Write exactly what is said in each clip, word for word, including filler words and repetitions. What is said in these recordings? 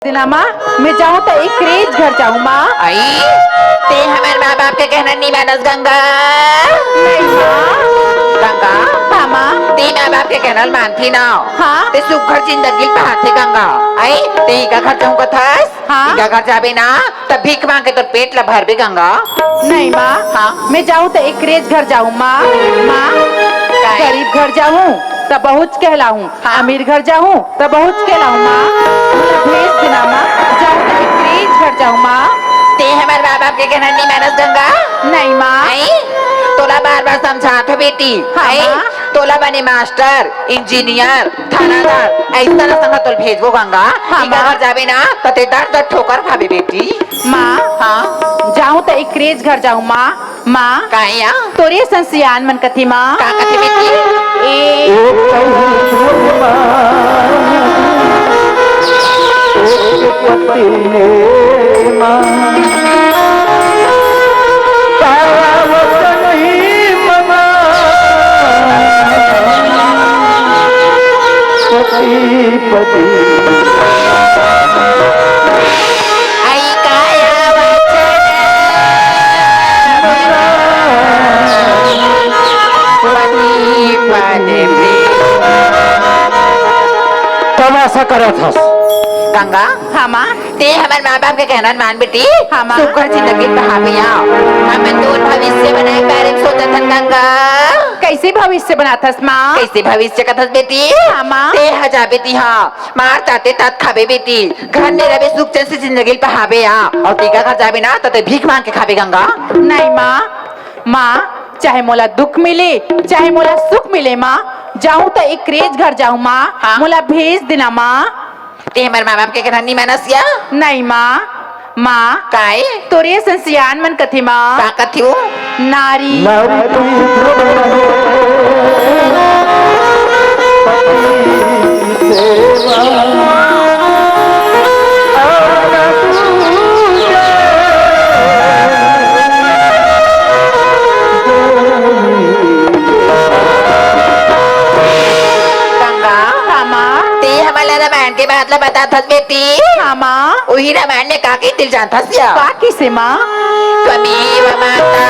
दिना माँ, मैं जाहूँ त एकरेच घर जाहूँ माँ। अई, ते हमर माँ बाप के कहना नी मानस गंगा। नहीं माँ। गंगा। हाँ माँ। ते माँ बाप के कहना ल मानथी ना। हाँ। ते सुग्घर जिंदगी ल पाथे गंगा। अई, ते इका घर जाहूँ कथस? हाँ। इका घर जाबे ना, त भीख मांग के तोर पेट ल भरबे गंगा। नहीं माँ। हाँ। मैं जाहूँ त एकरेच घर जाहूँ माँ। माँ, काहे? गरीब घर जाहूँ त बहुत कहलाहूँ। हाँ। अमीर घर जाहूँ त बहुत कहलाहूँ माँ। मोला भेज देना माँ, जाहूँ त एकरेच घर जाहूँ माँ। ते हमर माँ बाप के कहना नी मानस गंगा। नहीं माँ। नहीं, तोला बार बार समझात हो बेटी। हाँ नहीं, माँ। तोला बने मास्टर, इंजीनियर, थानादार, अइसन संग तोल भेजबो गंगा। हाँ, इका माँ। घर जाबे ना, त ते दर दर ठोकर खाबे बेटी। माँ, हाँ। जाहूँ त एकरेच घर जाहूँ माँ। माँ, काहे या? तोरे असन सियान मन कथे माँ। का कथे बेटी? ए ओ कही माँ, ओ पति ने माँ, का वचन ही मना। पति पति। आई काया वचन मना। पति पति। तब अइसा करत हस। गंगा। हाँ माँ। ते हमर माँ बाप के कहना ल मान बेटी। हाँ माँ। सुघर जिंदगी ल पहाबे आ। हमन दूर भविष्य बनाए के बारे में सोचत हन गंगा। कइसे भविष्य बनाथस माँ? कइसे भविष्य कथस बेटी? हाँ माँ। ते ह जाबे ती हाँ, मार ताते तात खाबे बेटी। घर में रबे सुख चैन से जिंदगी ल पहाबे आ। अउ ते इका घर जाबे ना त ते भीख मांग के खाबे गंगा। नहीं माँ, माँ, चाहे मोला दुख मिले, चाहे मोला सुख मिले माँ, जाहूँ त एकरेच घर जाहूँ माँ। हाँ। मोला भेज देना माँ। ते हमर माँ बाप के कहना नी मानस या? नहीं माँ। माँ, काय? तोरे असन सियान मन कथे माँ। का कथे वो? नारी। नारी तुम ध्रुव रहे, पति सेवा। गंगा। हाँ माँ। ते हमन ला रामायण के बात ला बताथस बेटी। हाँ माँ। उही रामायण में का कहिथे जानथस या? का कहिसे माँ? त्वमेव माता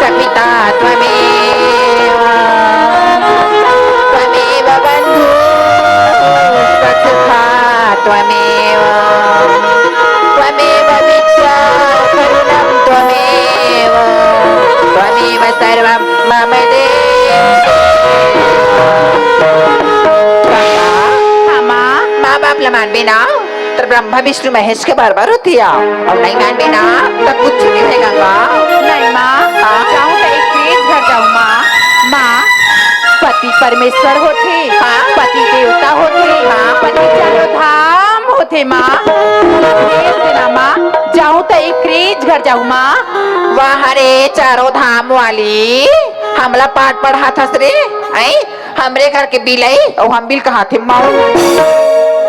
च पिता त्वमेव, त्वमेव बंधु च सखा त्वमेव, त्वमेव विद्या करुणं त्वमेव, त्वमेव सर्वं मम देव। हाँ माँ। माँ बाप ला मानबे ना, त ब्रह्मा विष्णु महेश के बरोबर होथे या। अउ नहीं मानबे ना, त कुछ नहीं होय गंगा। नहीं माँ, हाँ। जाहूँ त एकरेच घर जाहूँ माँ। माँ, पति परमेश्वर होथे, हाँ। पति देवता होथे, हाँ। पति चारों धाम होथे माँ। भेज देना माँ, जाहूँ त एकरेच घर जाहूँ माँ। वाह रे चारों धाम वाली, हमला पाठ पढ़ाथस रे, अई? हमरे घर के बिलई अउ हम बिल कहाथे माऊ।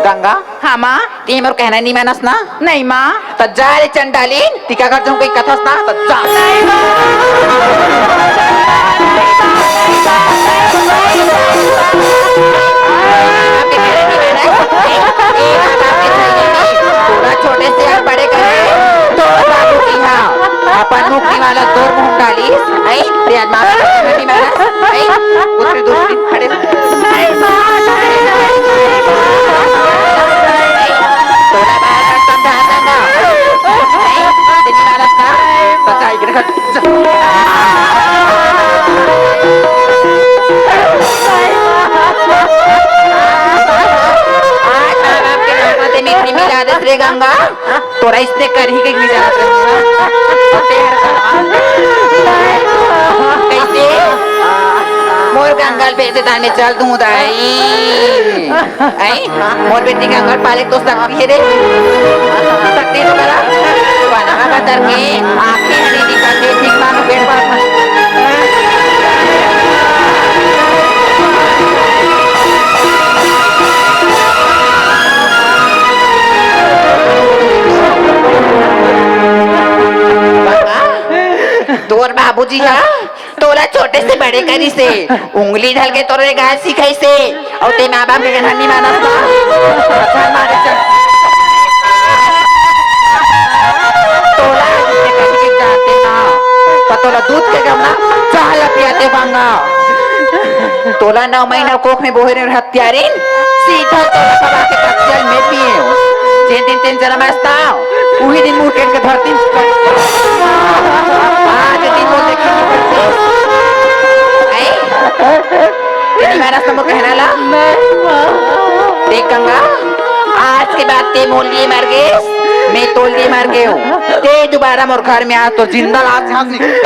गंगा। हाँ माँ। ते मोर कहना नी मानस ना? नहीं माँ। त जा रे चंडालिन, तिका घर जाहूँ कथस ना, त जा। नहीं माँ। आपके कहना नी मानस? ए, ए, आप आपके सही नहीं। थोड़ा छोटे से आप बड़े करे, तो बाबू जी हाँ। अपन मुख निवाला तोर मुंह डालिस, अई, ते आज मारा, नहीं मारा, अई, दूसरे, दूसरे खड़े हो। तोला बाहर का समझा था ना, अई, ते नहीं मारा था, बचाई के रख। आज माँ बाप के नाम से मिट्टी मिला दे रे गंगा। तोरा इसने करही के नहीं जानत रहूँगा। तेहर का। कैसे? मोर गंगा ल बेचे दान में चल दूँ दाई। आई? मोर बेटी गंगा ल पाले तो सकती है रे। सकती तो करा। बनवा का तर के आँखें हरी निकल के ठीक मानो पेट पर। तोर बाबूजी हा तोला छोटे से बड़े करिसे, उंगली ढल के तोरे गाय सिखाइसे, अउ ते माँ बाप के कहना नहीं मानस ना। चल मारे चल। तोला जिसने कहीं के जानते ना, तो तोला दूध के गमला चाह ला पियाते बांगा। तोला नौ महीना कोख में बोहे रहे हत्यारिन, सीधा तोला पका के पत्तल में पिए। जेन दिन तेन जन्म आस्ता, उही दिन मुंह टेढ़ के धरती में पड़। आज दिन वो देखे नहीं पड़ते। ऐ? तेरी मानस तो मोर कहना ला। नहीं, माँ। देख गंगा, आज के बाद ते मोर लिए मर गेस, मैं तोर लिए मर गेंव। ते दोबारा मोर घर में आ तो जिंदा लाश झांक निकल।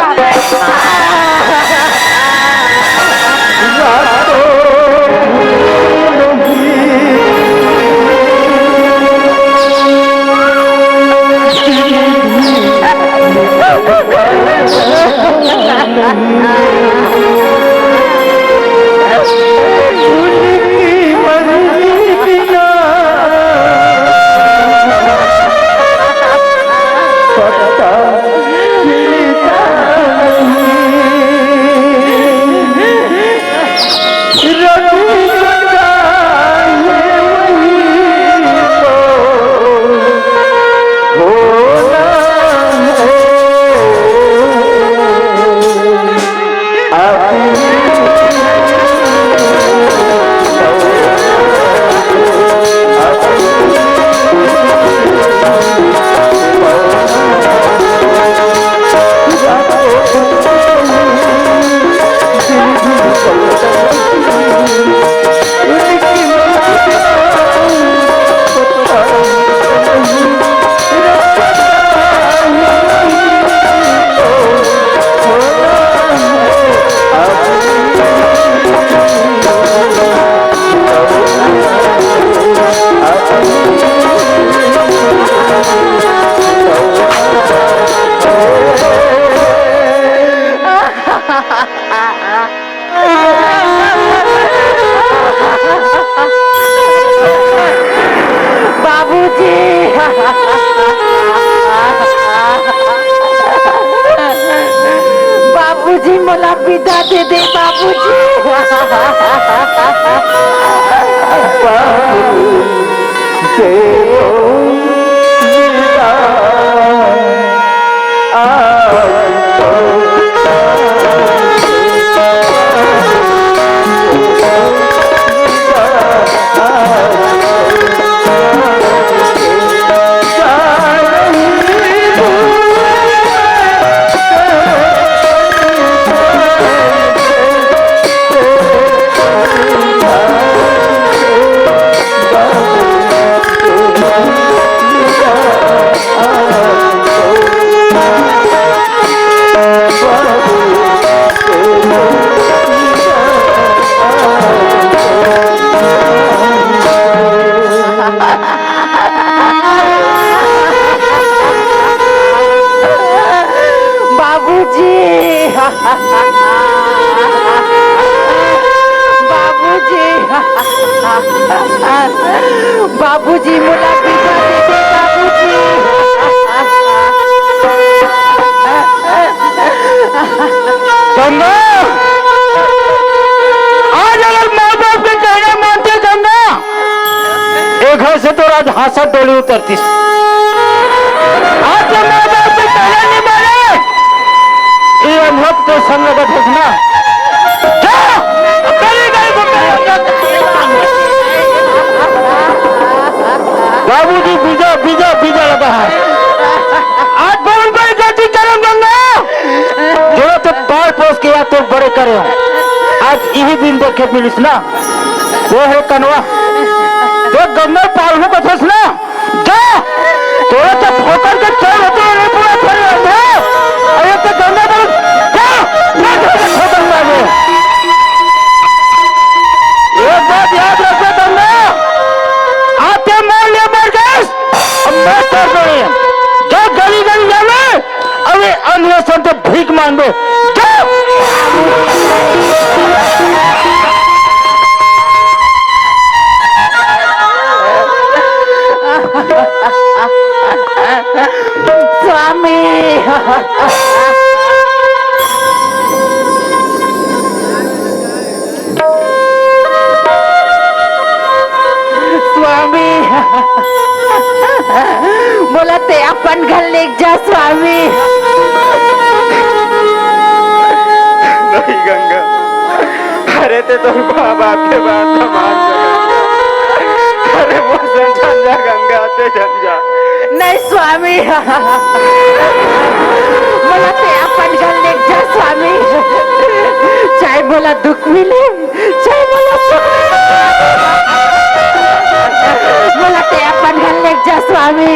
बाबूजी, बाबूजी, मोला विदा दे दे, बाबूजी। बाबूजी, बाबूजी, बाबूजी, मोला विदा दे दे, बाबूजी। गंगा, आज अगर माँ बाप के कहना मानते गंगा, ए घर से तो आज हाँसत डोली उतरतीस। आज तो माँ बाप के कहना नहीं माने, ये अनहद के संग लगत हस ना। जा, गली गली घूम के बाबूजी बीजा, बीजा, बीजा लगा है। आज बोल कोई गलती करम गंगा। जो तो पाल पोस के या तो बड़े करे हो। आज यही दिन देखे मिलिस ना। वो है कनवा। जो गंगा पाल हो कथस ना। जा। तोरा तो ठोकर के चल होते रे पूरा फेर होते। अरे तो गंगा बोल। जा। ना तो ठोकर मारे। एक बात याद रखो गंगा। आते मोर लिए मर गए। अब मैं कर रहे हैं। जा गली गली जावे। अरे अन्य संत भीख मांगो। जा। स्वामी। बोला ते अपन घर ले जा स्वामी। नहीं गंगा, अरे ते तोर बाप के बात ला मान जा। अरे मोर संग चल जा गंगा, ते चल जा। नहीं स्वामी, बोला ते अपन घर ले जा स्वामी, चाहे बोला दुख मिले, चाहे बोला सुख मिले, बोला ते अपन घर ले जा स्वामी।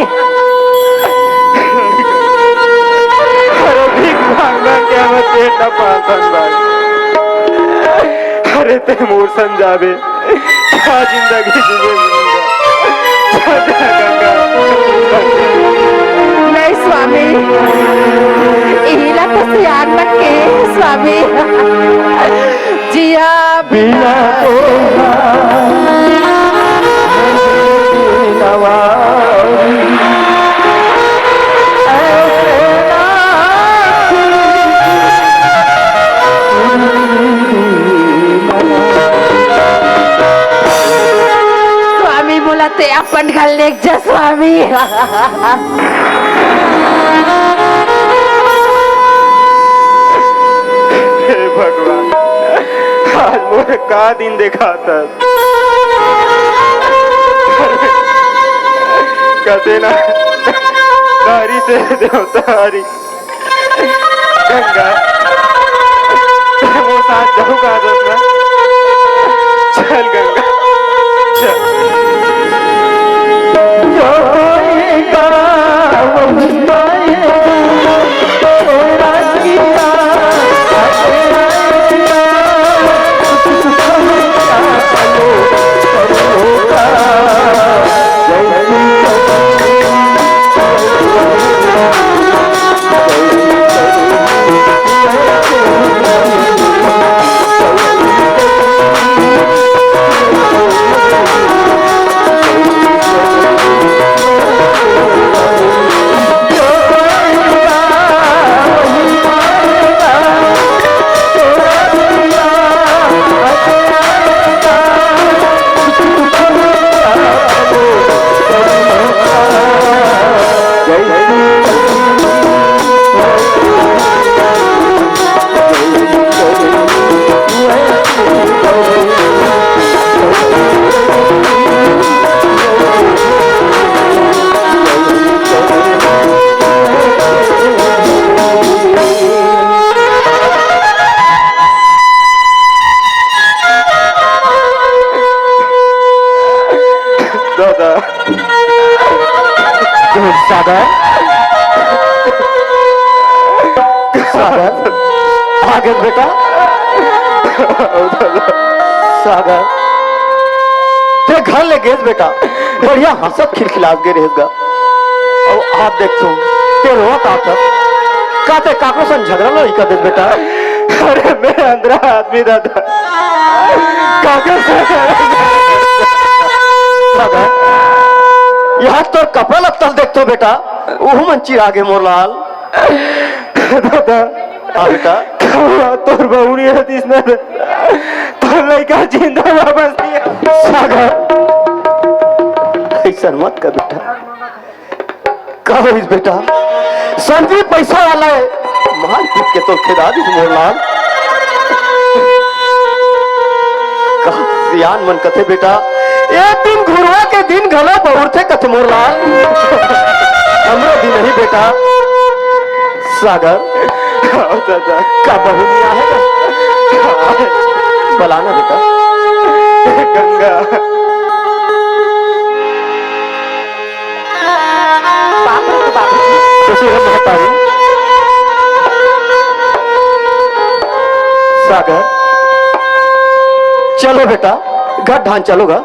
अरे भीख मांग मांग के हमर पेट ला पालथन भाई। अरे ते मोर संग जाबे, का जिंदगी जीबे गंगा? जा, जा गंगा। नहीं स्वामी, इही ला तो सियान मन के स्वामी। जिया बिना तोहार नवा स्वामी, मोला ते अपन घर लेग जा स्वामी। हे भगवान, आज मोर का दिन देखात हस। कथे ना, नारी से देवता हरी। गंगा, वो साथ जाऊंगा आज अपना। चल गंगा, चल। दादा। सागर, सागर, आ गेस बेटा। सागर, ते घर ले गेस बेटा, बढ़िया हंसत खिलखिलात गे रहेस गा। अउ आज देखथों, ते रोवत आवत हस। का ते काकरो संग झगड़ा लड़ाई कर देस बेटा? अरे मैं अंधरा आदमी दादा। काकर से? मगर यहाँ तोर कपड़ा लत्ता देखथों बेटा, उहू मन चिरा गे मोर लाल। दादा। हाँ बेटा। तोर बहुरी हतिस ना। तोर लइका जिंदा वापस नहीं आए। सागर, अइसन मत कर बेटा। का होइस बेटा? संजरी पैसा वाला हे, मार पीट के तोर खेदा दिस मोर लाल। का सियान मन कथे बेटा, एक दिन घुरवा के दिन घलो बहुरथे कथे मोर लाल। हमरो दिन नहीं बेटा। सागर, का बहू नहीं आहे का? बलाना बेटा। गंगा। बाप रे, बाप रे। खुशी हो महतारी। सागर, चलो बेटा, घर ढान चलो गा।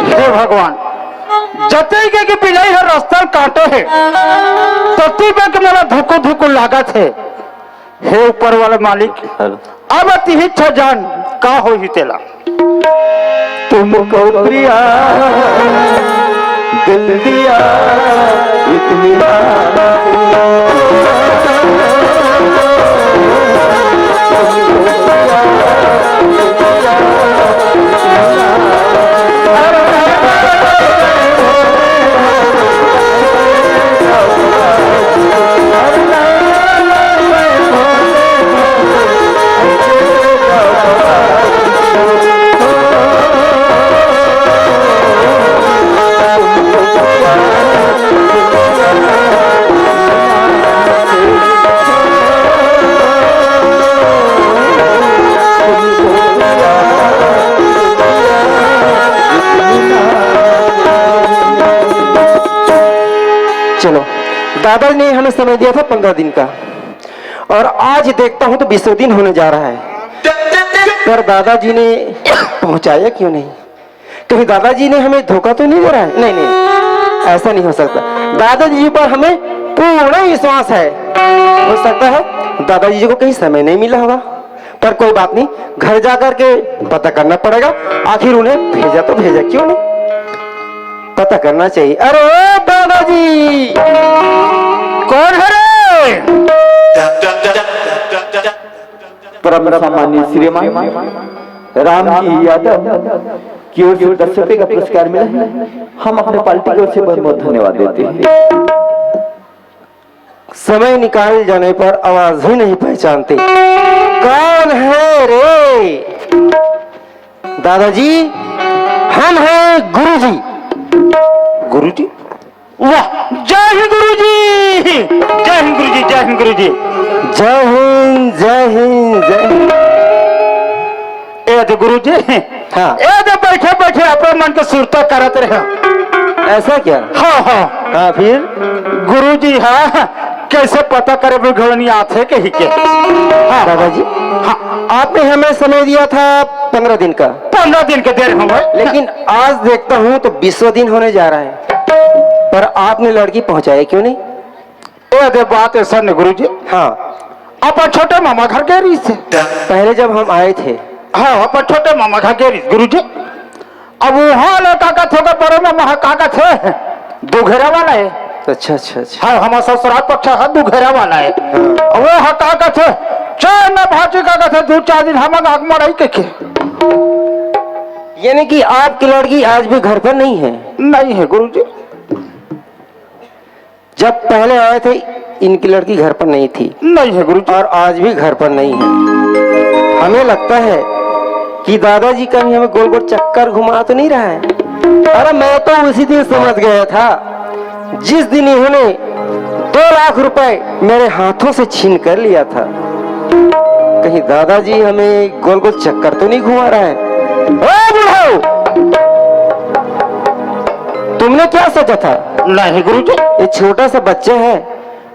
हे भगवान, जतई के कि बिलाई हर रस्ता ल काटे हे, ततई में के मोला धुकु धुकु लागत हे। हे ऊपर वाला मालिक, अब तिही इच्छा जान का होही तेला। तुमको प्रिया दिल दिया इतनी बार। दादा ने हमें समय दिया था पन्द्रह दिन का, और आज देखता हूं तो बीसों दिन होने जा रहा है, पर दादाजी ने पहुंचाया क्यों नहीं? कहीं दादाजी ने हमें धोखा तो नहीं दे रहा है? नहीं, नहीं, ऐसा नहीं हो सकता। दादाजी पर हमें पूर्ण विश्वास है। हो सकता है दादाजी को कहीं समय नहीं मिला होगा, पर कोई बात नहीं, घर जाकर के पता करना पड़ेगा। आखिर उन्हें भेजा तो भेजा क्यों नहीं, पता करना चाहिए। अरे ओ दादाजी, कौन है रे? परम सम्मानित श्रीमान रामजी यादव की ओर से दस रुपए का पुरस्कार मिला है। हम अपने पार्टी की ओर से बहुत बहुत धन्यवाद देते हैं। समय निकाल जाने पर आवाज ही नहीं पहचानते। कौन है रे? दादाजी, हम हैं गुरुजी। गुरुजी? वाह, जय हिंद गुरुजी, जय हिंद गुरुजी, जय हिंद गुरुजी। जय हिंद, जय हिंद, जय हिंद। ए दे गुरुजी, हाँ। ए दे बैठे बैठे अपने मन के सुरता करत रहे। ऐसा क्या? हाँ, हाँ। हाँ, फिर? गुरुजी, हाँ, कैसे पता करे बुढ़ौनी आथे कही के? हाँ। दादाजी? हाँ। आपने हमें समय दिया था पन्द्रह दिन का। पन्द्रह दिन के दे रहे हूँ भाई। लेकिन आज देखता हूँ तो बीसों दिन होने जा रहा है, पर आपने लड़की पहुंचाई क्यों नहीं? ए दे बात ऐसा नहीं गुरुजी। हाँ। अपन छोटे मामा घर गे रहिस हे। पहले जब हम आए थे। हाँ, अपन छोटे मामा घर गे रहिस गुरुजी। अब वहाँ ले का कथे, ओकर बड़े मामा ह का कथे, दुघेरा वाला है। अच्छा, अच्छा, अच्छा। हाँ, हमार ससुराल पक्ष ह दुघेरा वाला है। हाँ। अब वो ह का कथे, चल ना भाजी का कथे, दो चार दिन हम आग मड़ाई के के। यानी कि आपकी लड़की आज भी घर पर नहीं है? नहीं है गुरुजी। जब पहले आए थे, इनकी लड़की घर पर नहीं थी। नहीं है गुरुजी। और आज भी घर पर नहीं है। हमें लगता है कि दादाजी कहीं हमें गोल गोल चक्कर घुमा तो नहीं रहा है। अरे, मैं तो उसी दिन समझ गया था, जिस दिन इन्होंने दो लाख रुपए मेरे हाथों से छीन कर लिया था। कहीं दादाजी हमें गोल गोल चक्कर तो नहीं घुमा रहा है? ओ बुढ़ऊ, तुमने क्या सोचा था? नहीं गुरुजी। ये छोटा सा बच्चा है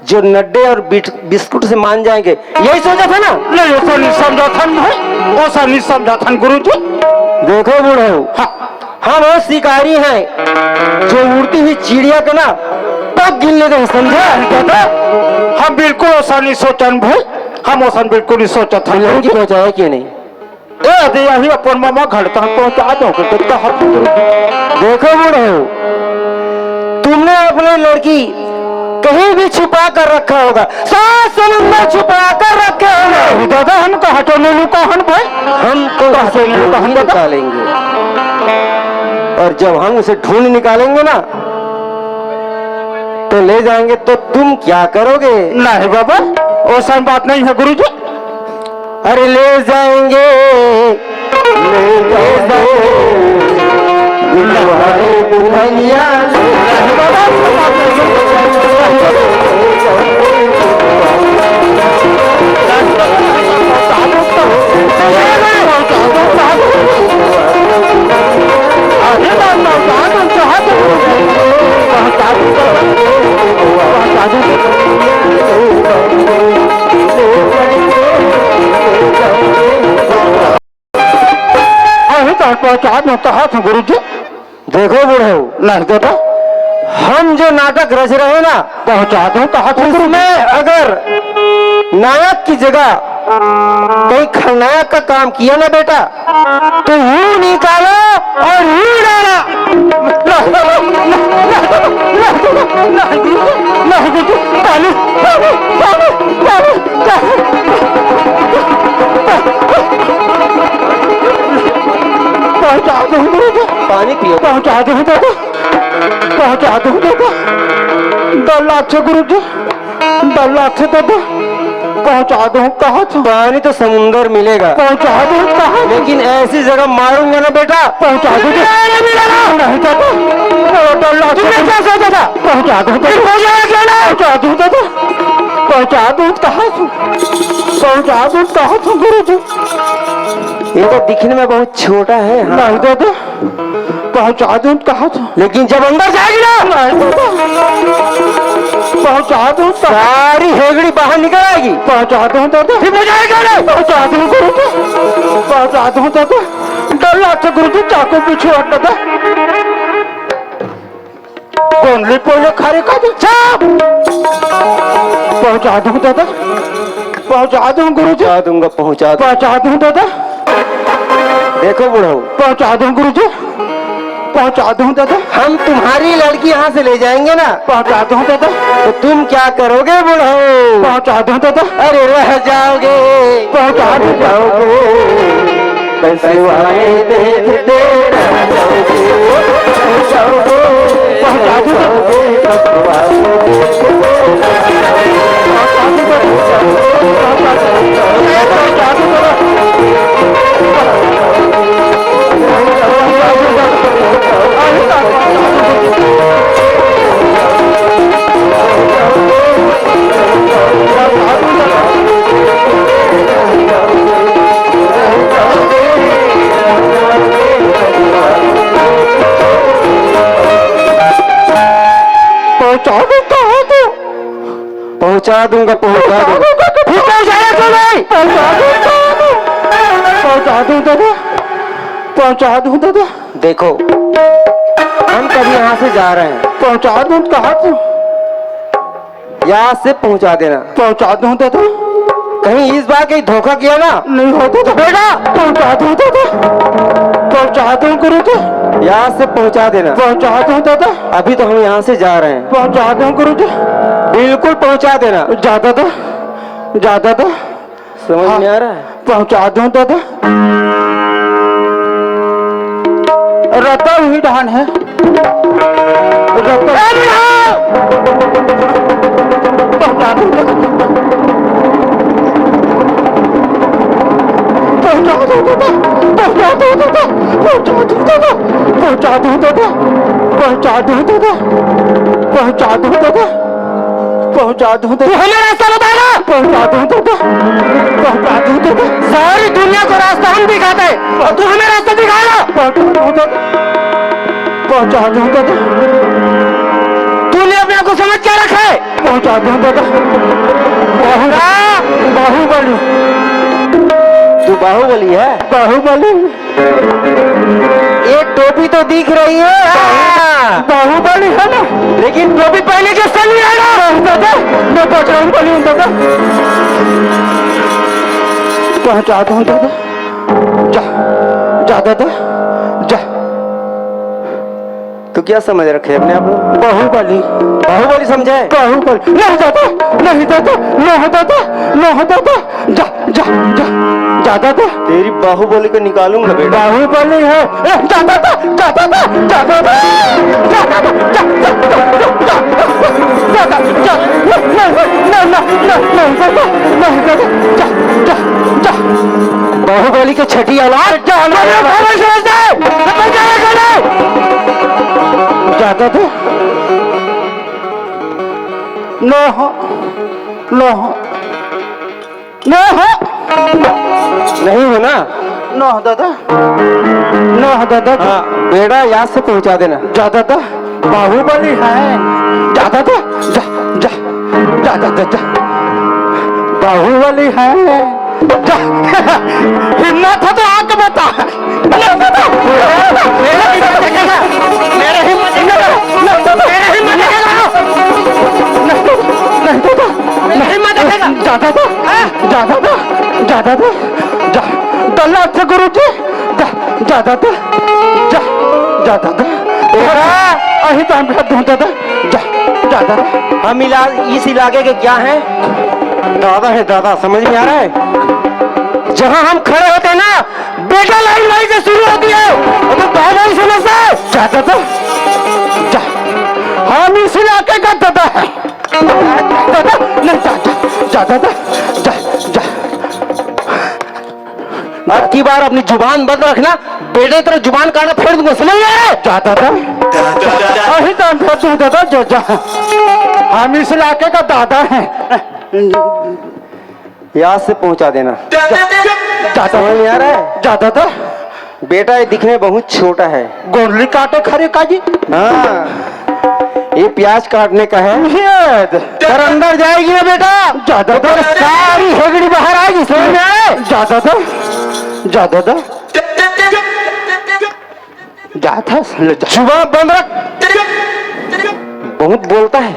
जो नड्डे और बिट-, बिस्कुट से मान जाएंगे, यही सोचा था ना? नहीं, ओसा नहीं समझा था भाई, ओसा नहीं समझा था गुरुजी। देखो बुढ़ऊ, हाँ। हम वो शिकारी हैं जो उड़ती हुई चिड़िया के ना पग गिन लेते हैं, समझा? दादा, हम बिल्कुल ओसा नहीं सोचन भाई, हम ओसा बिल्कुल नहीं सोचा था। लड़की पहुंचाया कि नहीं? ए, अरे यही अपन मामा घर तक पहुंचा दो, तो कहा। देखो बुढ़ऊ, तुमने अपनी लड़की कहीं भी छुपा कर रखा होगा, सात समुंदर छुपा कर रखे होंगे। दादा, हम कहा तो नहीं लुका हन भाई। हम तो कहा तो नहीं लुका हन दादा। निकालेंगे। और जब हम उसे ढूंढ निकालेंगे ना, तो ले जाएंगे, तो तुम क्या करोगे? नहीं बाबा, ओसन बात नहीं है गुरुजी। अरे ले जाएंगे, ले जाएंगे, तुम्हारे दुल्हनिया ले जाएंगे। अभी तो पहुंचा दो, कहा था गुरु जी। देखो बुढ़ऊ, नहीं दादा, हम जो नाटक रच रहे हैं ना, पहुंचा दो, कहा था गुरु जी। उसमें अगर नायक की जगह कहीं खलनायक का काम किया ना बेटा, तो यूं निकालो और यूं डाला। नहीं, नहीं, नहीं, नहीं, नहीं, नहीं, नहीं, नहीं, नहीं, नहीं, नहीं, नहीं, नहीं, नहीं, नहीं, नहीं, पहुंचा दो गुरु जी। पानी पियो। पहुंचा दो दादा, पहुंचा दो दादा। दो लाख से गुरु जी, दो लाख से दादा, पहुंचा दो कहा था। पानी तो समुंदर मिलेगा, पहुंचा दो कहा था। लेकिन ऐसी जगह मारूंगा ना बेटा, पहुंचा दो। नहीं दादा, नहीं दादा, दो लाख से तुमने क्या सोचा था? पहुंचा दो दादा। फिर हो जाएगा क्या ना? पहुंचा दो दादा, पहुंचा दो कहा था, पहुंचा दो कहा था गुरु जी। ये तो दिखने में बहुत छोटा है, हाँ। नहीं दादा, पहुंचा दो कहा था। लेकिन जब अंदर जाएगी ना, नहीं दादा। पहुंचा दूं तो सारी हेगड़ी बाहर निकल आएगी। पहुंचा दूं दादा। फिर बजाएगा ना। पहुंचा दूं गुरुजी, पहुंचा दूं दादा। डर लगथे गुरुजी, चाकू बिछुआ दादा। गोंदली पहिले खरी कर दे। चुप! पहुंचा दूं दादा, पहुंचा दूं गुरुजी। पहुंचा दूंगा, पहुंचा दूं। पहुंचा दूं दादा। देखो बुढ़ऊ। पहुंचा दूं गुरुजी, पहुंचा दूं दादा। हम तुम्हारी लड़की यहाँ से ले जाएंगे ना। पहुंचा दूं दादा। तो तुम क्या करोगे बुढ़ऊ? पहुंचा दूं दादा। अरे रह जाओगे। पहुंचा दूं दादा। रह जाओगे। बसवाए देखते रह जाओगे। रह जाओगे। पहुंचा दूं दादा। बसवाए देखते रह जाओगे। पहुंचा दूं कहा तू? पहुंचा दूंगा, पहुंचा दूंगा। फिर पहुंचाया क्यों नहीं? पहुंचा दूं दादा, पहुंचा दूं दादा। देखो, हम कभी यहाँ से जा रहे हैं। पहुंचा दूं कहा तू? यहाँ से पहुंचा देना। पहुंचा दूं दादा। कहीं इस बार कहीं धोखा किया ना? नहीं होता तो बेटा। पहुंचा दूं दादा, पहुंचा दूं गुरु जी। यहाँ से पहुंचा देना। पहुंचा दूं दादा। अभी तो हम यहाँ से जा रहे हैं। पहुंचा दूं गुरु जी। बिल्कुल पहुंचा देना। जा दादा, जा दादा। समझ हाँ। में आ रहा है? पहुंचा दूं दादा। रता हुई डहान है। रता ए बुढ़ा! पहुंचा दूं दादा। पहुंचा दूं दादा। पहुंचा दूं दादा। पहुंचा दूं दादा। पहुंचा दूं दादा। पहुंचा दूं दादा। पहुंचा दूं दादा। पहुंचा दूं तो तू हमें रास्ता बताएगा? पहुंचा दूं तो, तो पहुंचा दूं तो, तो सारी दुनिया को रास्ता हम दिखाते हैं और तू हमें रास्ता दिखाएगा? पहुंचा दूं तो, तो पहुंचा दूं तो, तो तूने अपने आप को समझ क्या रखा है? पहुंचा दूं तो, तो बाहु-, हाँ। बाहुबली। तू बाहुबली है? बाहुबली। ये टोपी तो दिख रही है, हाँ। बाहुबली है ना? लेकिन टोपी पहने के सही है ना? नहीं दादा, मैं बजरंग बली हूँ दादा। पहुंचा दूं दादा, जा, जा दादा, जा। तो क्या समझ रखे अपने आप को? बाहुबली। बाहुबली समझे? बाहुबली। नहीं दादा, नहीं दादा, नहीं दादा, नहीं दादा। जा, जा, जा, जा दादा। तेरी बाहुबली को निकालूंगा बेटा। बाहुबली है। ए, जा दादा, जा दादा, जा दादा। जा दादा, जा, जा, जा, जा, जा, जा, जा, जा, नहीं, नहीं, नहीं, नहीं, नहीं, नहीं दादा, नहीं दादा, जा, जा, जा। बाहुबली के छठी औलाद। जा, जा, जा, जा, जा, जा, जा दादा। नो हो, नो हो। नहीं हो। नहीं हो ना? ना दादा, ना दादा। हाँ, बेड़ा याद से पहुंचा देना। जा दादा, बाहुबली है। जा दादा, जा, जा, जा दादा, जा। बाहुबली है। जा। हिम्मत है तो आके बता। मेरे हिम्मत देखेगा। मेरे हिम्मत देखेगा। मेरे हिम्मत देखेगा। नहीं, नहीं दादा। मेरे हिम्मत देखेगा। जा दादा। हाँ? जा दादा। जा दादा। जा। डल्ला से गुरु जी। जा, जा दादा। जा, जा दादा। अरे, अही तो हम भेज दूं दादा। जा, जा दादा। हम इला-, इस इलाके के क्या हैं? दादा है दादा, समझ में आ रहा है? जहाँ हम खड़े होते हैं ना, बेटा लाइन वहीं से शुरू होती है। और तो दादा ही समझता है। जा दादा, जा। हम इस इलाके का दादा है। दादा, नहीं, जा, जा, जा दादा, जा, जा। अब की बार अपनी जुबान बंद रखना, बेटे तेरा जुबान काटना फेर दूंगा, समझ में आ रहा है? जा दादा, जा, जा, जा। अही तो हम भेज दूं दादा, जा, जा। हम इस इलाके का दादा हैं। याद से पहुंचा देना। जा, जा, जा, समझ में आ रहा है? जा दादा। बेटा, ये दिखने बहुत छोटा है। गोंडली काटे खरे का जी? हाँ। ये प्याज काटने का है। ये सर अंदर जाएगी ना बेटा। जा दादा। सारी हेगड़ी बाहर आएगी, समझ में आए? जा दादा, जा दादा। जा था, ले जा। जुबान बंद रख। बहुत बोलता है।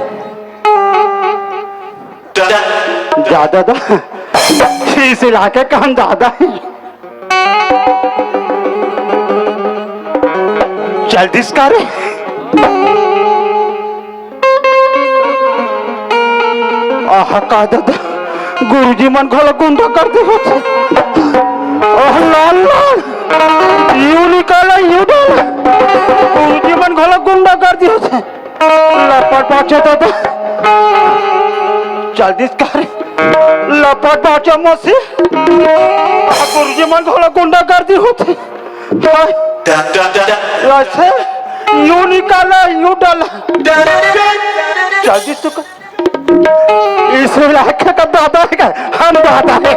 जा दादा, इस इलाके का हम दादा हैं। चल दिस का रे। आहा, का दादा, गुरुजी मन घलो गुंडागर्दी होथे। आह, लाल, लाल, यू निकाला, यू डाला। गुरुजी मन घलो गुंडागर्दी होथे। लपट बाचा दादा। चल दिस का रे। लपट बाचा मौसी। आह, गुरुजी मन घलो गुंडागर्दी होथे। हाँ। लसे, यू निकाला, यू डाला। चल दिस तू का। इस इलाके का दादा है का? हम दादा है।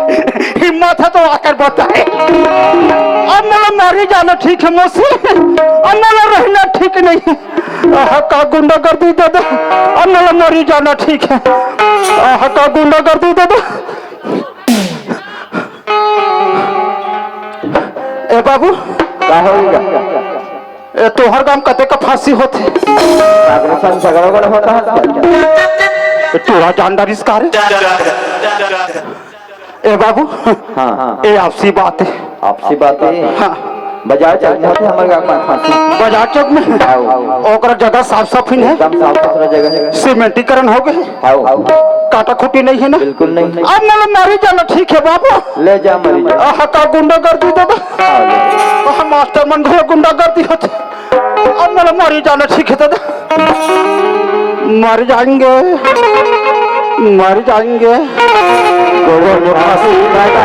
हिम्मत है तो आकर बताए। अब मोला मरी जाना ठीक है मौसी। अब मोला रहना ठीक नहीं। आह, का गुंडागर्दी दादा। अब मोला मरी जाना ठीक है। आह, का गुंडागर्दी दादा। ए बाबू। का होइगा? ए, तोहर गांव कते का फांसी होथे? काकरो संग झगड़ा उगड़ा होता है आजकल? ए, तोरा जान डारिस का रे? ए बाबू, हाँ, हाँ। ए आपसी बात है। आपसी बात है? हाँ। बाजार चौक में होथे हमर गांव में फांसी। बाजार चौक में? हाँ। ओकरा जगह साफ साफ ही है? एकदम साफ सुथरा जगह है। सीमेंटीकरण हो गए? हाँ। काटा खूटी नहीं है ना? बिल्कुल नहीं। अब मोला मारी जाना ठीक है बाबू। ले जा मरी जा। आह, का गुंडागर्दी दादा। हाँ, ले। आह, मास्टर मन घलो गुंडागर्दी होथे। अब मोला मारी जाना ठीक है दादा। मर जाएंगे, मर जाएंगे। गोबर में फांसी लगा।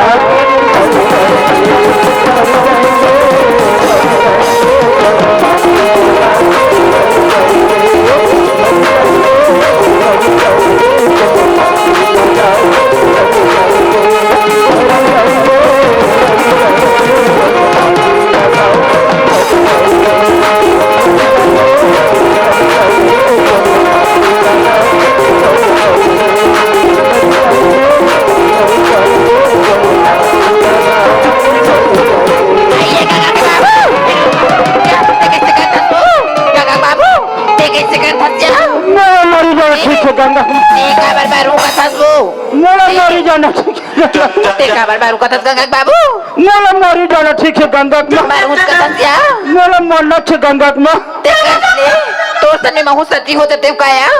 गंगा बाबू, ते कइसे करत हस या? मोला मरी जाना ठीक हे, गंगा। ते काबर मारू कथस वो? मोला मरी जाना ठीक हे। ते काबर मारू कथस गंगा के बाबू? मोला मरी जाना ठीक हे, गंगा के माँ। मारू कथस या? मोला मरना हे, गंगा के माँ। ते कइसे? तोर सने महू सती होते ते का या?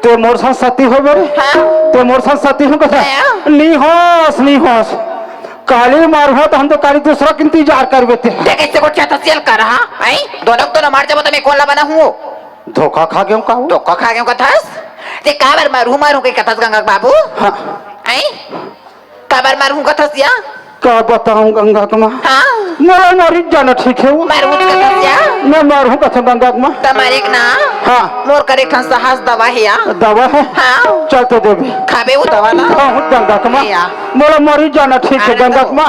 ते मोर संग सती होबे रे? हाँ। ते मोर संग सती हो कथा? हाँ। नी होस, नी होस। काली मारहूं त हम तो काली दूसरा के इंतजार करबे ते। ते कइसे गोठियाथस या ल कर, हाँ? आई? दोनों के दोनों मार जाबो त मैं कोन ला बनाहूं? धोखा खा गेंव का वो? धोखा खा गेंव कथस? ते काबर मारहूं, मारहूं कहि कथस गंगा के बाबू? हाँ। आई? काबर मारहूं कथस या? का बतावंव गंगा के माँ? हाँ। मोला मरी जाना ठीक हे वो। मारहूं कथस या? मैं मारहूं कथंव गंगा के माँ। त मरे के ना? हाँ। मोर करा एक ठन साहस दवा हे या। दवा हे? हाँ। चल तो देबे। खाबे वो दवा ला? हाँ, गंगा के माँ। या। मोला मरी जाना ठीक हे, हाँ, गंगा के माँ।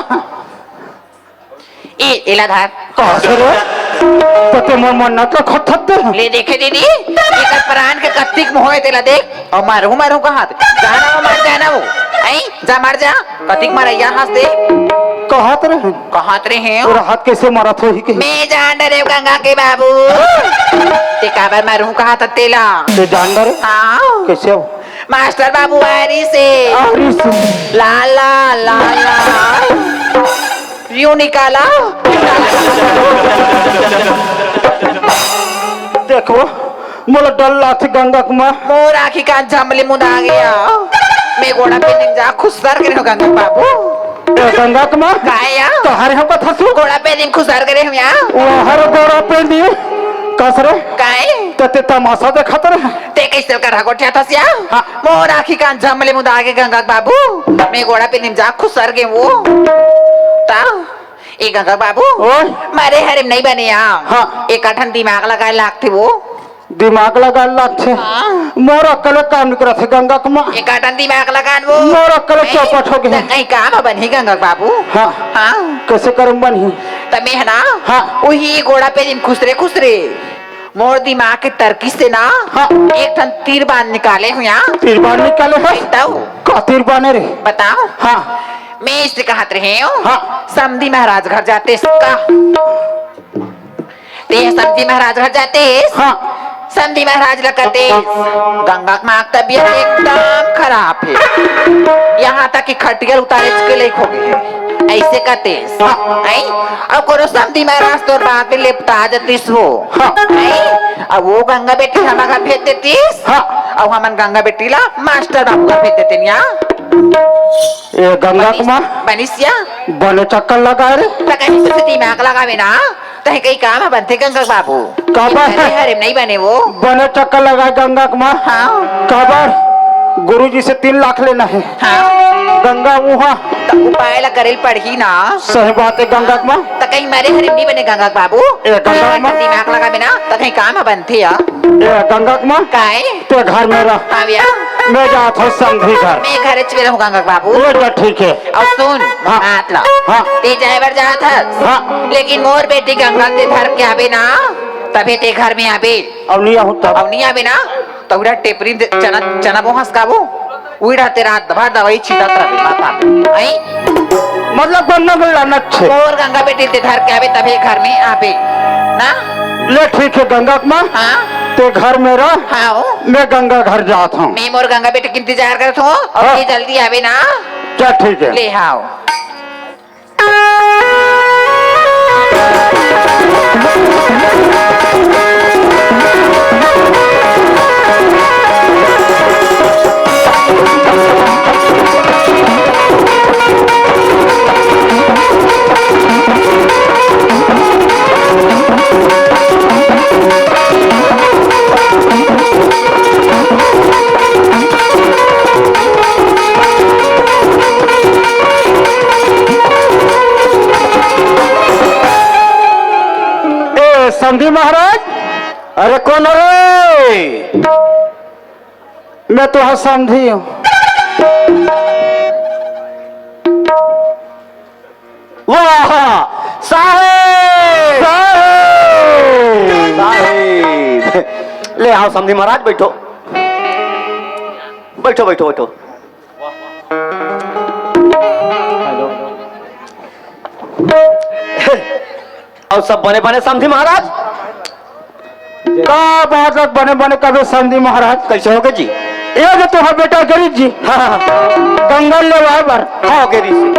ए, एला धर। कहाँ से रे? त ते मोर मन्नत ल खटत दे। ले देखे दीदी, एकर प्राण के कत्तिक मोह हे तेला देख। अउ मारहूं, मारहूं कहात। जाना वो, मर जाना वो। आई, जा मर जा। कतिक मरइया हंस दे। कहत रहे। कहत रहे हो। तोर हाथ कइसे मरत होही के? मैं जान डरेंव गंगा के बाबू। ते काबर मारहूं कहात तेला? ते जान डरे? हाँ। कइसे हो? मास्टर बाबू आरी से। आरी से। ला, ला, ला, ला। यूं निकाला। देखो, मोला डर लागथे गंगा के माँ। मोर आँखी कान झमली मुंदा गया। मैं गोड़ा पे निम जा खुसर गे रेहेंव गंगा बाबू। ए गंगा के माँ। काय या? तोहरे हम कथस वो। गोड़ा पे निम खुसर गे रेहेंव या। ओहर गोड़ा पे निम। कस रे? काय? त ते तमाशा देखत रहे। ते कइसे कर गोठियाथस या? हाँ। मोर आँखी कान झमली मुंदा गे गंगा के बाबू। मैं गोड़ा पे निम जा खुसर गेंव वो। ता ए गंगा बाबू, ओए। मरे हरे म नइ बने आ। हाँ। एक ठन दिमाग लगाए लागथे वो। दिमाग लगाए लागथे? हाँ। मोर अक्कल काम नइ करत हे गंगा के माँ। एक ठन दिमाग लगान वो। मोर अक्कल ए, चौपट हो गे। त कहीं काम बनही गंगा बाबू। हाँ। हाँ। कइसे करम बनही? त मैं हे ना, हाँ। उही गोड़ा पे निम खुसरे खुसरे। मोर दिमाग के तरकीस से ना, हाँ। एक ठन तीर बान निकाले हूँ यहाँ। तीर बान निकाले हस? बताओ। का तीर बाने रे? बताओ। हाँ। मैं इससे कहत रहे हूँ, हाँ। समधी महाराज घर जातेस का? ते समधी महाराज घर जातेस? हाँ। समधी महाराज ला कहतेस, "गंगा के माँ के तबीयत एकदम खराब हे, यहाँ तक कि खटिया उतारे के लइक हो गे हे।" ऐसे कहतेस। हाँ। हैं? अउ कोनो समधी महाराज तोर बात में लेपटा जतिस हो। हाँ। हैं? अउ वो गंगा बेटी हमर घर भेज देतिस। हाँ। अउ हमन गंगा बेटी ला मास्टर बाबू घर भेज देतेन या। ए गंगा के माँ। बनिस या? बने चक्कर लगा रे। त कहीं कुछ दिमाग लगावे ना, तहीं कहीं काम ह बनथे गंगा के बाबू। काबर? अरे हरे नहीं बने वो। बने चक्कर लगाए गंगा के माँ। हाँ। काबर? गुरुजी से तीन लाख लेना है। हाँ। गंगा उहाँ। त उपाय ला करे ल पड़ही ना। सही बात है गंगा के माँ। त कहीं मरे हरे नहीं बने गंगा के बाबू। ए गंगा के माँ। दिमाग लगावे ना, त कहीं काम ह बनथे या। ए गंगा के माँ। काय? ते घर में रह। हाँ भैया। मैं जात हूँ समधी घर। मैं घर च में रहूँ गंगा के बाबू। वो तो ठीक है। अउ सुन, हाँ। बात ला। हाँ। ते जाए बर जात हस। हाँ। लेकिन मोर बेटी गंगा ते धर के आबे ना, तभे ते घर में आबे। अउ नहीं आहूँ तब? अउ नहीं आबे ना, त उरा टेपरी दे, चना, चना बोहस का वो, उड़ा ते रात भर दवाई छीटत रहबे माथा में। आई? मतलब गंगा में लानत छे। मोर गंगा बेटी ते धर के आबे, तभे घर में आबे। ना? ले ठीक है गंगा के माँ। हाँ। ते घर में रह। हाँ। मैं गंगा घर जात हूँ। मैं मोर गंगा बेटी के इंतजार करत हूँ। अउ हाँ। ये जल्दी आबे ना। चल ठीक है। ले आओ। ए समधी महाराज, अरे कोन रे? मैं तो समधी हूँ। वाह साहेब! साहेब! साहेब! ले आओ समधी महाराज, बैठो, बैठो, बैठो, बैठो। अउ सब बने बने समधी महाराज? का बात है, बने बने कबे समधी महाराज? कैसे होगे जी? ये जो तुम्हारा बेटा गिरीश जी, हाँ, हाँ, हाँ। गंगा लेवाए बर। हाँ, गिरीश।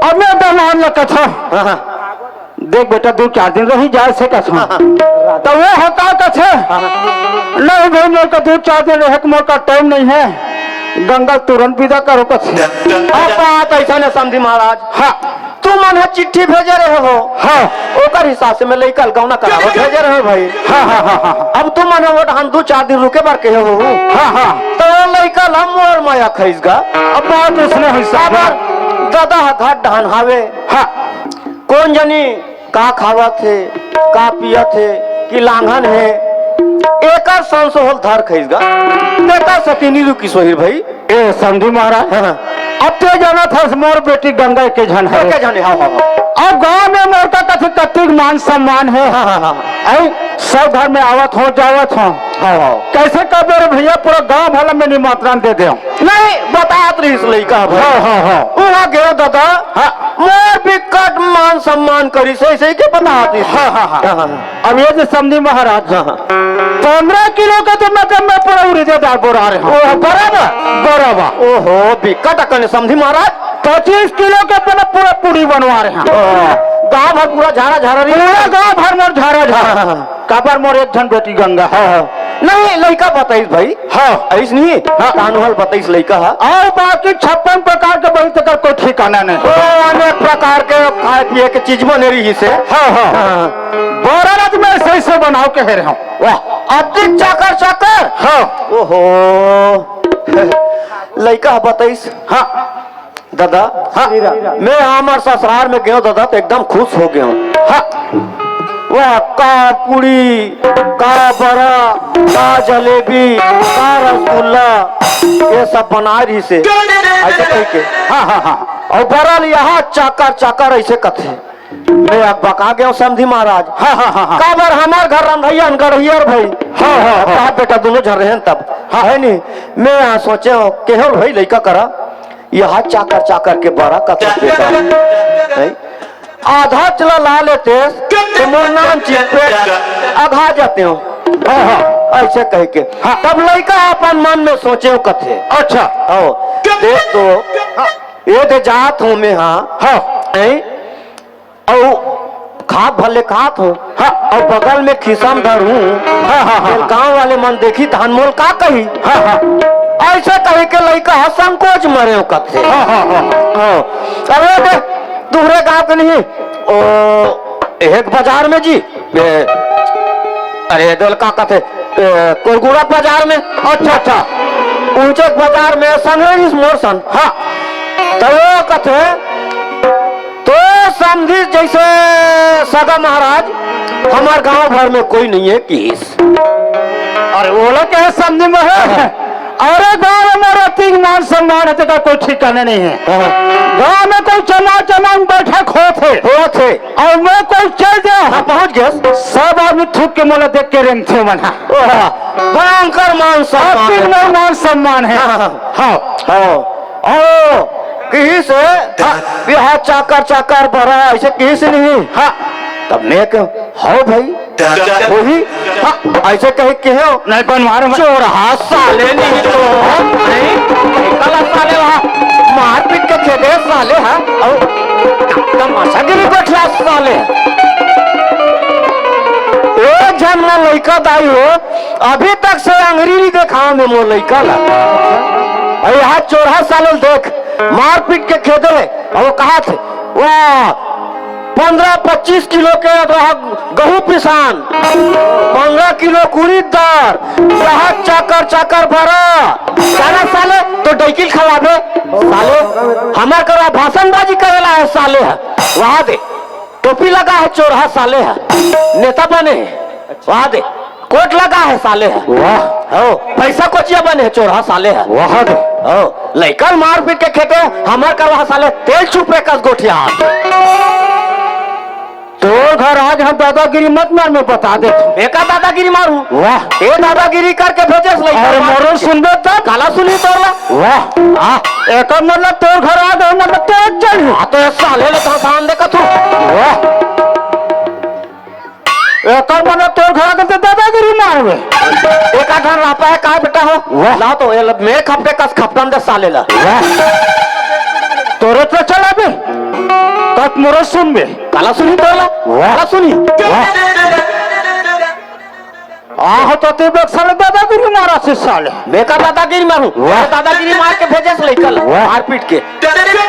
अब मैं दलान ल कथा। हाँ, हाँ। देख बेटा, दू चार दिन रही जाए से कथा। हाँ, हाँ। त वो ह का कथे? हाँ, हाँ। नहीं भाई, मोर का दू चार दिन रहे के मोर का टाइम नहीं है, गंगा तुरंत विदा करो कथे। अब बात ऐसा न समधी महाराज। हाँ। तुमन ह चिट्ठी भेजे रहे हो। हाँ। ओकर हिसाब से मैं लइका ल गौना करावत भेजे रहे भाई। हाँ, हाँ, हाँ, हाँ, हाँ। अब तुमन ह वो डहान दू चार दिन रुके बर कहे हो। हाँ, हाँ। त वो लइका ल मोर मया खइस गा। अब बात उसने हुई साहब। काबर? ददा ह घर डहान हावे। हाँ। कोन जनी का खावत हे, का पियत हे, कि लांघन हे, एकर संसोहल धर खइस गा। तेकर सती नी रुकिस होही भाई। ए समधी महाराज, हाँ, हाँ। अब ते जानत हस मोर बेटी गंगा के झन हरे। के झन, हाँ, हाँ, हाँ। अब गांव में मोर का कथी कतिक मान सम्मान हे। हाँ, हाँ, हाँ। ऐ सब घर में आवत हो, जावत हो। हाँ, हाँ। कैसे कबे रे भैया, पूरा गांव भला में निमंत्रण दे दे। नहीं, बतात रहिस लइका भाई। हाँ, हाँ, हाँ। उहाँ गयो दादा। हाँ। मोर बिकट मान सम्मान करिस, ऐसे ही के बतात रहिस। हाँ, हाँ, हाँ। हाँ, हाँ, हाँ। अब ये जो समधी महाराज, हाँ, हाँ। पंद्रह किलो के तो मैं, मैं पूरा उड़ीदेदार बोरा रहे हूँ। ओह, बराबर। बराबर। ओहो, बिकट अकन समधी महाराज। पच्चीस किलो के अपने पूरा पूरी बनवा रहे हैं। ओह, गाँव भर पूरा झारा झारा रही। पूरा गाँव भर मोर झारा झारा। हाँ, हाँ, हाँ। काबर मोर एक झन बेटी गंगा। हाँ, हाँ। नहीं, लइका बताइस भाई। हाँ। अइस नहीं? हाँ। कानूहल बताइस लइका हा। अउ बाकी छप्पन प्रकार के बही तेकर कोई ठिकाना नहीं। ओ, अनेक प्रकार के खाए पिए के चीज बने रहिस हे। हाँ, हाँ। हाँ। बोरा रथ में सही से बनाओ कहे रहे हो। वाह। अति चाकर चाकर। हाँ। ओहो। लइका हा बताइस। हाँ। दादा, हाँ। मैं हमर ससुरार में गेंव दादा, त एकदम खुश हो गेंव। हाँ। वाह, का पूड़ी, का बरा, का जलेबी, का रसगुल्ला, ये सब बनाए रहिस हे। ऐसे कहिके। हाँ, हाँ, हाँ। अउ बरा ल इहाँ चाकर, चाकर ऐसे कथे। मैं अकबका गेंव समधी महाराज। हाँ, हाँ, हाँ, हाँ। काबर हमर घर रंधइया न गढ़ियर भई। हाँ, हाँ, हाँ। बाप बेटा दूनों झन रहेन तब। हाँ। हे नी? मैं यहाँ सोचेंव, केहेंव भई लइका करा, यहाँ चाकर चाकर के बरा कथस बेटा। हे? आधा चला ला लेतेस, त मोर नानचिन पेट अघा जातेंव। हाँ, हाँ। अइसे कहिके। हाँ। तब लइका अपन मन में सोचेंव कथे। अच्छा। हव। देख तो, हाँ। ए दे जात हँव मैं, हाँ। हाँ। हे? अउ खात भर ले खात हँव। हाँ। अउ बगल में खिसा म धरहूँ। हाँ, हाँ, हाँ, फेर हाँ। गाँव वाले मन देखही तहन मोला का कही? हाँ, हाँ। अइसे कहिके लइका ह संकोच म रेंव कथे। हाँ, हाँ, हाँ। हाँ। अरे बे, दूसरे गाँव के नहीं, ओ, एक बाजार में जी, ए, अरे, ए दे ल का कथे, ए, कोरगुड़ा बाजार में। अच्छा, अच्छा। उंचे बाजार में संग रहिस मोर सन। हाँ। त ओ कथे, "तोर समधी जइसे सगा महाराज हमर गांव भर में कोई नइ हे," किहिस। अरे, ओला कहे समधी में हे? अरे, गांव में मोर अतिक मान सम्मान हे, तेकर कोई ठिकाना नइ हे। हाँ। गांव में कोई चमार चमार बैठक होत हे। होत हे। अउ मैं कोई चल जांव। हाँ, पहुंच गेस। सब आदमी थूक के मोला देख के रेंगथे मन ह। वाह, भयंकर मान सम्मान हे। अतिक मान सम्मान हे। हाँ, हाँ, हाँ। हाँ। हाँ। ओ, किहिस हे, हाँ, ये हा चाकर चाकर बरा, अइसे किहिस नहीं। हाँ। तब मैं केहेंव, "हव भई, होही।" हाँ, अइसे कहे केहेंव। नहीं, बनवार में। चोरहा साले नहीं तो, नहीं, कला साले हा, मारपीट के खेदे साले हा, अउ तमाशागिरी बइठला साले हा। एक झन ना लइका दाई हो, अभी तक से अंगरी नइ देखाव में मोर लइका ला। अरे हा चोरहा साले ल देख, मारपीट के खेदे ले, अउ ओ कहाथे, "वाह, पंद्रह पच्चीस किलो के रहा गहूं पिसान, पंद्रह किलो उरीद दार, रहा चाकर चाकर बरा।" साला साले, तो डैकिल खवाबे, साले, हमर करा भाषणबाजी करे ला हे साले ह, वहा दे। टोपी लगा हे चोरहा साले ह, नेता बने हे, वहा दे। कोट लगा हे साले ह। वाह। हो, पैसा कोचिया बने हे चोरहा साले ह। वहा दे। हो, लइका ल मारपीट के खेदे, हमर करवा साले तेल छुपे कस गोठिया। तोर घर आज हम दादागिरी मत मार, मैं बता देथंव। एका दादागिरी मारू? वाह। ए दादागिरी करके भेजेस लइका अरे मार मरो के। सुनबे तब। काला सुनही तोर ला? वाह। आ, एकर मतलब तोर घर आ गए, मतलब तेरे चल। आ, तो ए साले ले धसान दे कथू। वाह। एकर मतलब तोर घर के तो दादागिरी मारबे। एका धन रापा हे का बेटा हो? वाह। ला तो ए ल-, मैं खपटे कस खपटन दे साले ला। वाह। तोरे तो चला बे। तब मोरो सुनबे। काला सुनही तोर ला? वाह। काला सुनही? वाह। आहो तो ते बेक साले दादागिरी मारस साले। मैं का दादागिरी मारू? वाह। दादागिरी मार के भेजेस लइका ला, वाह। मारपीट के।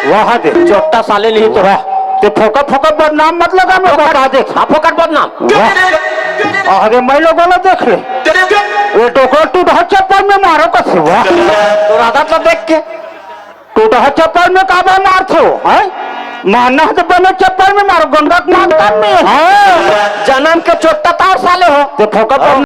वाह दे। चोट्टा साले नहीं तो। वाह। ते फोकट फोकट बदनाम मत लगा, मैं बता दे। हाँ, फोकट बदनाम। वाह। अरे मैं लोगों ने देख ले। ये डोकरा टूटहा चप्पल में मारो कसे, वाह। तोर आदत ला देख के। टूटहा चप्पल में काबर मारथो, हैं? मारना हे तो बने चप्पल में मारो, गंदा के मारता नहीं। हाँ, जनम के चोट्टा तार साले हो। ते फोकट बदनाम